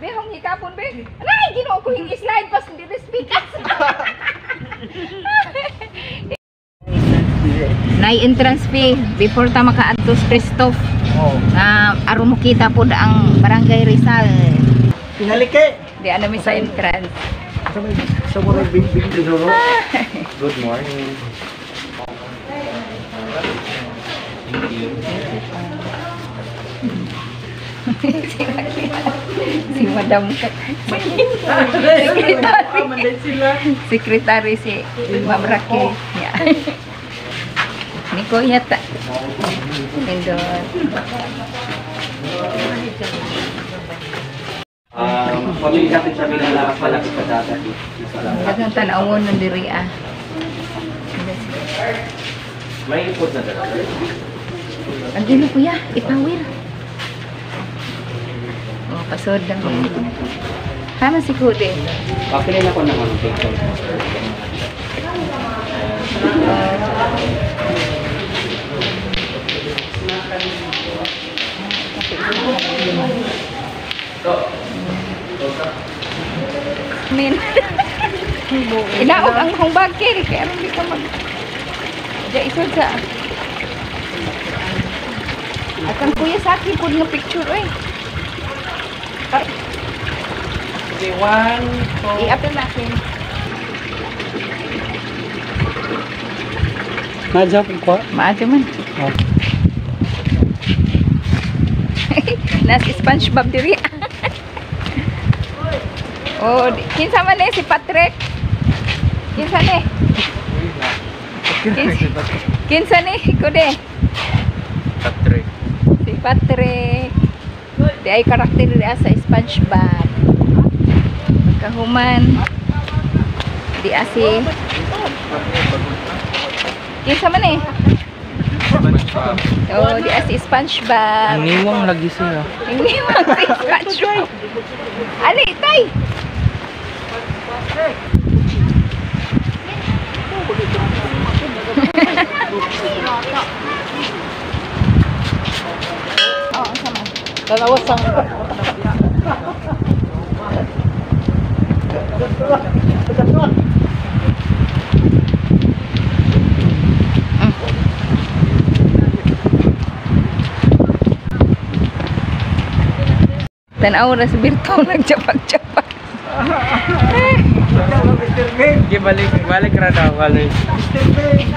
Behong hikapon be. Anay, Ginoo ko yung slide pas diri speakers. Nay entrance fee before ta makaadto sa Christoph. Oh. Nga aron mo kita pod ang Barangay Rizal. Pinalike. Di ana mi sa entrance. Sa may sa mga big big dito. Good morning. Thank you. Si Madam Secretary. Secretary si Ma'am Raquel. Yeah. Ni Kuya ta. Nindot. Pamilya natin sa Manila, malapit pa dagat. Daghang tan-awon nun diri ah. May food na dala. Andino kuya, ipawir. Oh, pasod lang. Kama si Kude. Pakilin ako ng ano, bacon. Min. Ilaog ang akong bagkil. Kaya hindi ka mag... Diya isod sa... At ang kuya sa akin po nga picture oy. Okay, one, two. I-apply natin. Nadya ko. Maadyo man. Oh. Nas SpongeBob diri. Oh, kinsa man eh si Patrick? Kinsa ni? Kinsa ni kude? Patrick. Si Patrick. Di ay karakter di sa SpongeBob. Pagkahuman. Di si Kinsa man eh? SpongeBob. Oh, di si SpongeBob. Aniwang lagi siya. Hindi man si SpongeBob. Ali, tay! Oo, sama. Tanawas sa Tanaw ra sa Birto nagjapak-japak. Mr. Ben. Sige, balik, balik ra daw, balik. Mr. Ben.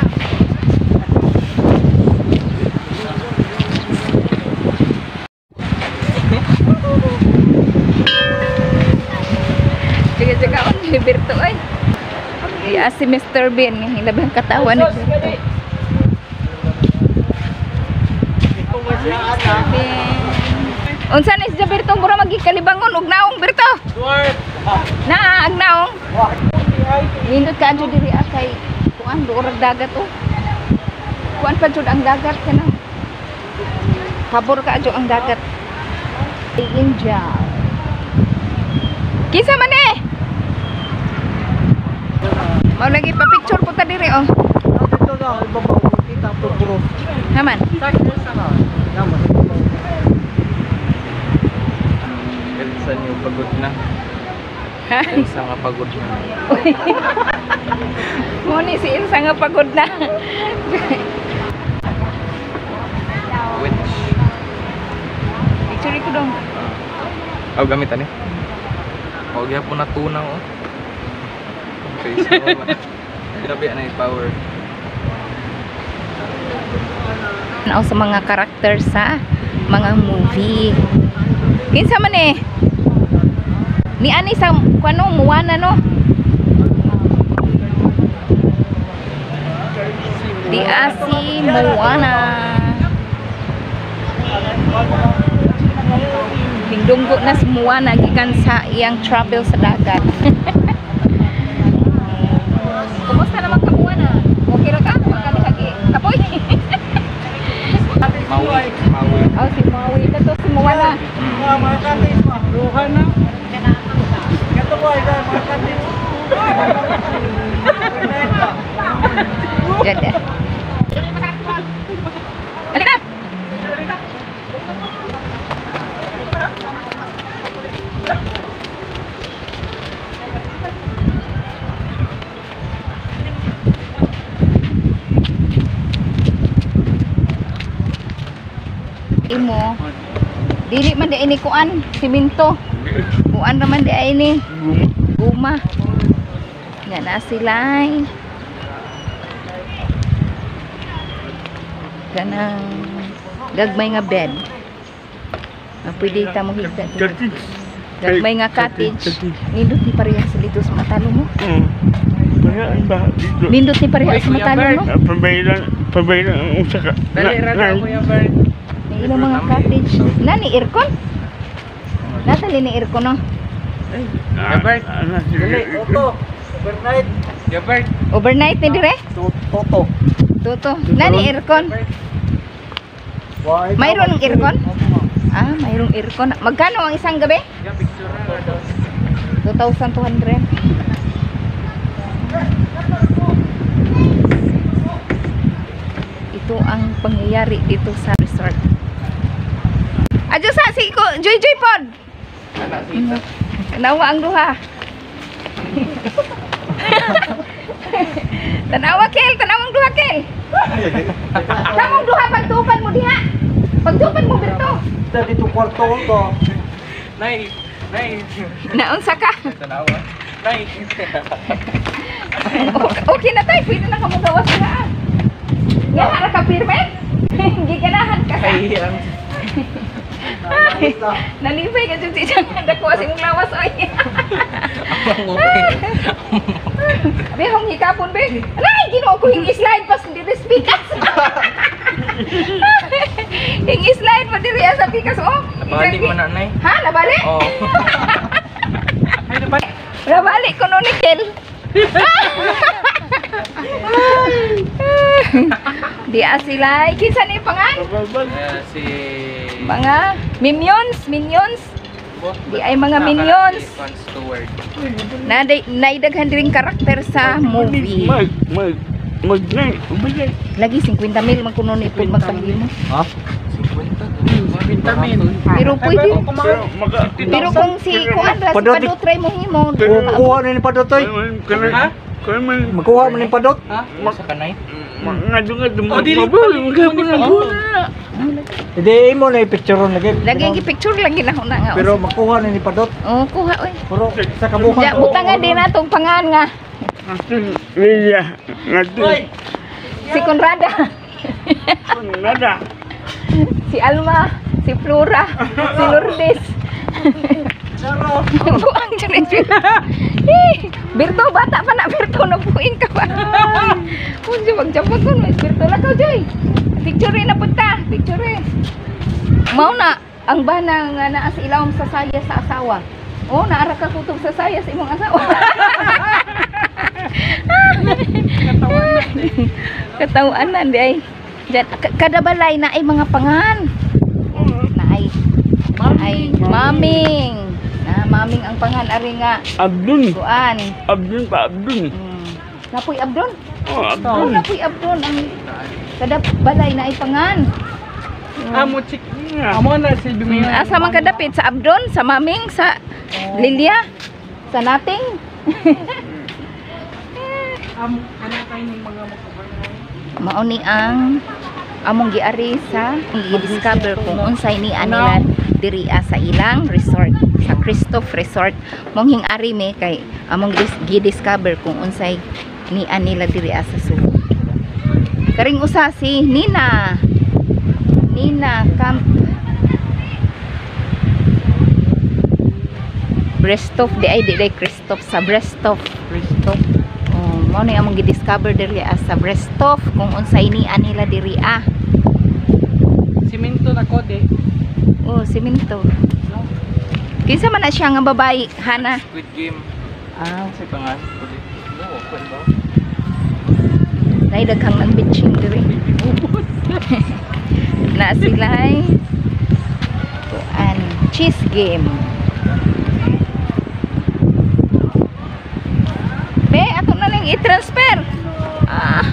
Sige-sige on ni Birto ay. Iya si Mr. Bean nga hilabang katawan ni Birto. Mr. Bean. Unsa ni si Birto mura magikalibangon og naong Birto? Na ag naong. Nindot ka adyo diri ah, kay kuan duorag dagat oh. Kuan pa jud ang dagat kanang. Pabor ka adyo ang dagat. Angel. Kinsa man eh? Mao lagi pa picture po ta diri oh. Dito na, ibabaw. Kita po bro. Haman. Naman. Elsa niyo, pagod na. Elsa nga pagod na. Mo ni si Elsa nga pagod na. Which? Picture ko dong. Aw, gamit ani. O, gyapon na tunaw oh. Okay, so, grabe na yung power. Nao sa mga karakter sa mga movie. Kinsa man eh? Ni ani sa kuno Moana no? Di asi Moana. Hindunggo na si Moana gikan sa iyang travel sa dagat. Kumusta naman ka Moana? Okay ra ka? Makalihagi. Kapoy. Maui. Maui. Oh, si Maui. Ito si Moana. Mga katis, Ruhan na. Kato ko ay mga katis. Diyan eh. Halika! nimo. Dili man di ini kuan, simento. Kuan raman di ay ni. Guma. Nga na sila. Kanang gagmay nga bed. Pwede ta mo higda. Gagmay nga cottage. Nindot ni pareha sa dito sa matalo mo. Nindot ni pareha sa matalo no. Pabaylan ang usa ka. Dali ra na Kuya Bert. May ilang mga cottage. Na ni aircon? Natali ni aircon no. Kuya Bert. Dili, Toto. Overnight. Kuya Bert. Overnight ni dire? Toto. Toto. Na ni aircon. Mayroon ng aircon? Ah, mayroong aircon. Magkano ang isang gabi? Ya picture na daw. 2,200. Ito ang pangyayari dito sa resort. Adyo sa si ko Joy Joy pod. Tanawa ang duha. Tanawa Kel, tanawa ang duha Kel. Kamong duha pagtupan mo diha. Pagtupan mo Berto. Dito kwarto ko. Nay, nay. Naunsa ka? Tanawa. Nay. Okay na tayo, pwede na kamugawas na. Nga ra ka pirme? Giganahan ka sa. Ay, ang Nalipay ka dyan si Jan. Dako sa imong lawas oy. okay. Abi hong hikapon be. Alay, Ginoo ko hing slide pas diri pikas. Hing slide pa diri sa pikas oh. Nabalik man na nay. Ha, nabalik? Oh. Ay, nabalik. Nabalik ko no ni Kel. Di asilay. Kinsa ni pangan? Si Mga minions, minions. Di ay mga minions. Si Con Stewart. Naidaghan diri karakter sa movie. Mag mag mag nay. Lagi 50 mil man kuno ni ipod magpahimo. Ha? 50. 50 mil. Pero pwede. Maka Pero kung si kuan ra si Padot- Padutray mo himo. Kuha na ni Padotoy. Ha? Makuha mo ni Padot. Ha? Sa kanay? Ngadu-ngadu Oh, dili. Hindi imo na i-picture lagi. Lagi ang picture lang ginahuna nga. Pero makuha na ni Padot. Oh, kuha oy. Pero sa kabuhan. Ja, butangan din natong pangan nga. Liya, ngadu. Si Conrada, Nada. si Alma, si Flora, si Lourdes. Buang dyan eh. Berto, bata pa na Berto, nabuing ka pa. Unsa magjapot kun, Berto lakaw joy. Picture na punta, picture. Mao na ang bana nga naa sa ilawom sa saya sa asawa. Oh, naara ka kutob sa saya sa imong asawa. Katawan na di ay. Diyan, kada balay na ay mga pangan. Na ay ay maming. Na maming ang pangan ari nga Abdun. kuan. Abdun pa Abdun. Napoy Abdon. Oh, Oh, Abdun. napoy Abdon ang kada balay na ay pangan. Amo chik. Amo na silbi mo. Asa man kadapit sa Abdon, sa Maming, sa Lilia, sa Nating. Amo kana tayo ng mga Mao ni ang among giari sa i-discover kung unsay ni anila diri sa ilang resort, sa Christoph Resort. Mong hing-ari mi kay among gi-discover kung unsay ni anila diri sa Subo. Karing usa si Nina. Nina Camp Brestov di ay di day Christoph sa Brestov. Christoph. Oh, mao ni among gi-discover diri sa Brestov kung unsay ni anila diri ah. Simento na kode. Oh, simento. Kinsa man na siya nga babae, Hana? Squid Game. Ah, Sa pangan. Kode. No, kwan ba? nay daghang nang bitching diri. Na sila ay kuan cheese game. Be, ato na lang i-transfer. Ah.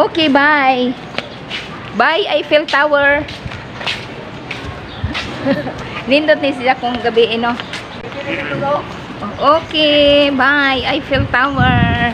Okay, bye. Bye, Eiffel Tower. Nindot ni siya kung gabi, no? Okay, bye, Eiffel Tower.